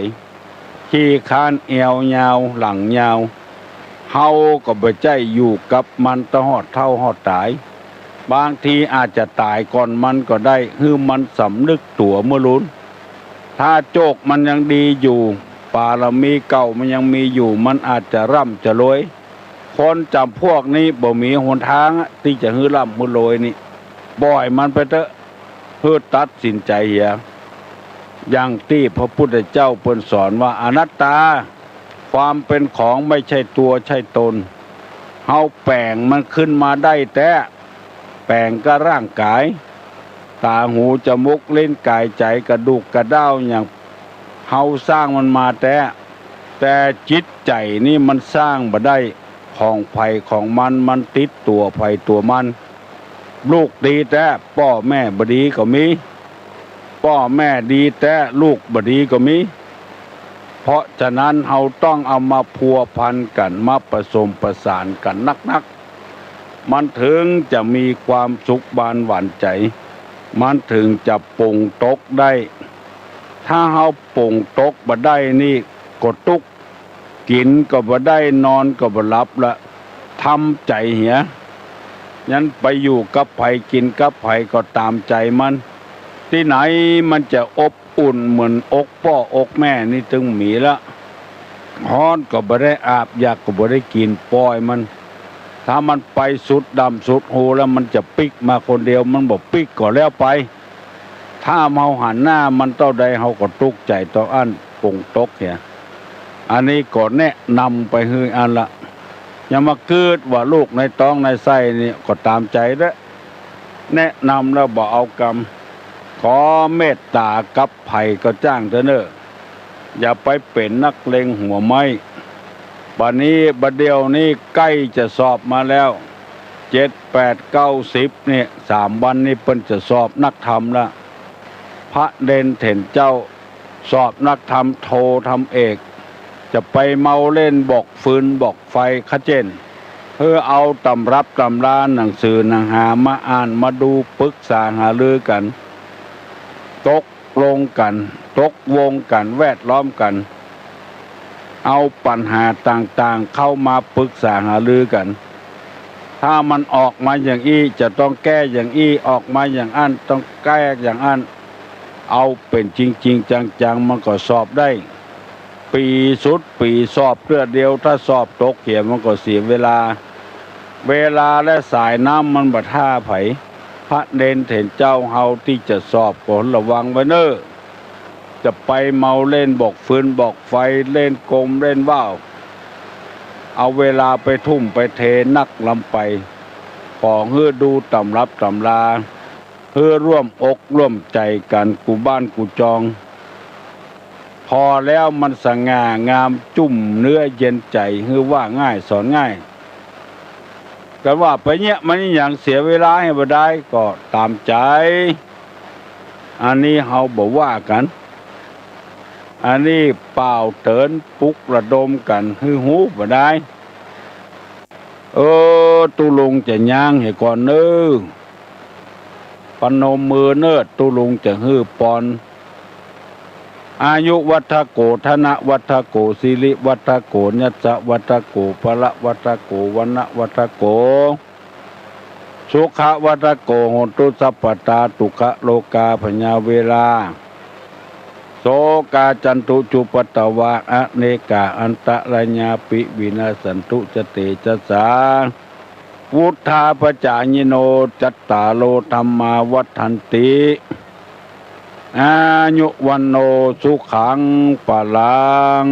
ขี้คร้านแอวยาวหลังยาว เฮาก็บ่ใจ้อยู่กับมันตะฮอดเฒ่าฮอดต๋าย บางทีอาจจะต๋ายก่อนมันก็ได้ หื้อมันสำนึกตั๋วเมื่อลูน ถ้าโจคมันยังดีอยู่ ปารมีเก่ามันยังมีอยู่ มันอาจจะร่ำจะรวย คนจ๋ำพวกนี้บ่มีหนตางอะ ตี้จะหื้อร่ำหื้อรวยนี่ ปล่อยมันไปเต๊อะ หื้อตัดสินใจ๋เหีย อย่างตี้พระพุทธเจ้าเปิ้นสอนว่าอนัตตา ความเป๋นของไม่ใช่ตัวใช่ตน เฮาแป๋งมันขึ้นมาได้แต๊ แป๋งกับร่างก๋าย ต๋า หู จมูก ลิ้น ก๋าย ใจ๋ กระดูก กระด้าว หยัง เฮาสร้างมันมาแต๊ แต่จิตใจ๋นี่มันสร้างบ่ได้ ของใผของมัน มันติดตั๋วใผตั๋วมัน ลูกดีแต๊ ป้อแม่บ่ดีก็มี ป้อแม่ดีแต๊ ลูกบ่ดีก็มี เพราะฉะนั้นเฮาต้องเอามาพัวพันกั๋น มาผสมประสานกั๋นนักๆ มันเถิงจะมีความสุขบานหวานใจ๋ มันเถิงจะป๋งตกได้ ถ้าเฮาป๋งตกบ่ได้นี่ก็ตุ๊กข์ กิ๋นก็บ่ได้ นอนก็บ่หลับละ ทำใจ๋เหีย ยันไปอยู่กับใผกิ๋นกับใผก็ต๋ามใจ๋มัน ตี้ไหนมันจะอบ อุ่นเหมือนอกป้ออกแม่นี่ตึงมีละ ฮ้อนก็บ่ได้อาบ อยากก็บ่ได้กิ๋น ปล่อยมัน ถ้ามันไปสุดดำสุดฮูแล้ว มันจะปิ๊กมาคนเดียว มันบ่ปิ๊กก็แล้วไป ถ้าเฮาหันหน้ามันเต้าใด เฮาก็ตุ๊กข์ใจ๋เต้าอั้น ป๋งตกเหีย อันนี้ก็แนะนำไปหื้ออันละ อย่ามากึ๊ดว่าลูกในต๊องในไส้นี่ก็ต๋ามใจ๋เต๊อะ แนะนำแล้วบ่เอากำ ขอเมตต๋ากับใผก็จ้างเต๊อะเน่อ อย่าไปเป๋นนักเลงหัวไม้ บัดนี้ บัดเดี่ยวนี้ใก้จะสอบมาแล้ว เจ็ด แปด เก้า สิบ เนี่ย สามวันนี้เปิ้นจะสอบนักธรรมละ พระเณรเถรเจ้า สอบนักธรรมโทธรรมเอก จะไปเมาเล่นบอกฟืนบอกไฟ ขะเจ้น หื้อเอาตำรับตำราหนังสือหนังหามาอ่านมาดูปรึกษาหารือกั๋น ตกลงกั๋น ตกวงกั๋น แวดล้อมกั๋น เอาปัญหาต่างๆ เข้ามาปรึกษาหารือกั๋น ถ้ามันออกมาอย่างอี้จะต้องแก้อย่างอี้ ออกมาอย่างอั้นต้องแก้อย่างอั้น เอาเป๋นจริงๆ จังๆ มันก็สอบได้ ปี๋สุดปี๋สอบเตื้อเดียว ถ้าสอบตกเหียมันก็เสียเวลา เวลาและสายน้ำมันบ่ท่าใผ พระเณรเถรเจ้าเฮาตี้จะสอบก็ระวังไว้เน่อ จะไปเมาเล่นบอกฟืนบอกไฟ เล่นกลเล่นว่าว เอาเวลาไปทุ่มไปเทนักลำไป ขอหื้อดูตำรับตำรา หื้อร่วมอกร่วมใจ๋กั๋นกู้บ้านกู้จอง ผ่อแล้วมันสง่างามจุ่มเนื้อเย็นใจ๋ หื้อว่าง่ายสอนง่าย กั๋นว่าไปเยียะมันหยังเสียเวลาหื้อบ่ดายก็ต๋ามใจ๋ อันนี้เฮาบ่ว่ากั๋น อันนี้ป่าวเตื๋อนปลุกระดมกั๋นหื้อฮู้บ่ดาย เออ ตุ๊ลุงจะย้างหื้อก่อนเน่อ ปนมมือเน่อ ตุ๊ลุงจะหื้อปอน อายุวัฑฒโก ธนวัฑฒโก สิริวัฑฒโก ยัสสะวัฑฒโก พละวัฑฒโก วรรณวัฑฒโก สุขวัฑฒโก โหนตุสัพพะตา ทุกขะโรคาพยาเวรา โศกาจันตุจุปัฏฐวา อเนกาอันตะรายาปิ วินาสสันตุจะเตจะสา วุฑฒาปะจายิโน จัตตาโรธัมมา วัฑฒันติ อายุ วัณโณ สุขัง พลัง